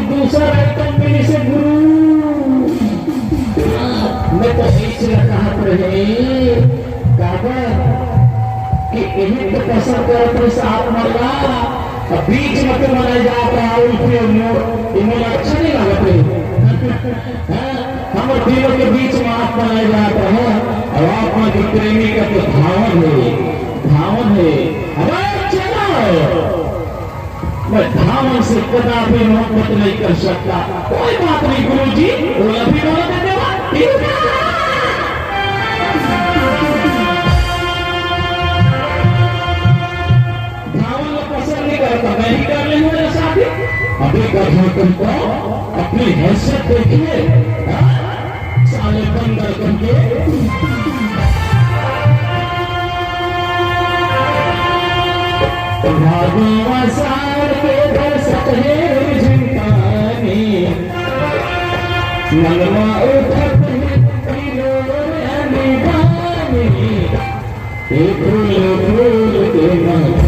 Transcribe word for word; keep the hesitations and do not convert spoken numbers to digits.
दूसर आइटम मिलिस हे गुरु। मैं तो एच ला कहत रहें, काबर कि इही तो पसंद करत रहिस आप मन ला। अब बीच में तो बनाए जात रहा, उल्टी और मोड़, ये मोला अच्छा नहीं लगत हे। हाँ, हमर तीनों के बीच में आप बनाए जात रहा, और आप मन के प्रेमी का तो धावन हे, धावन हे। अरे चलो। मैं धावन से कदापि मोहब्बत नहीं कर सकता। कोई बात नहीं गुरुजी, वो अभी बोला था देवा। धावन को पसंद नहीं करता, मैं ही कर लेंगे मेरा साथी। अभी कभी तुमको अपनी हैसियत देखिए, हाँ? साले बंदर कन के। भादो आषाढ़ के दस पहेर झिंकानी, मनमा उठत हे तिलोर अनिबानी। ए फूल फूल के माला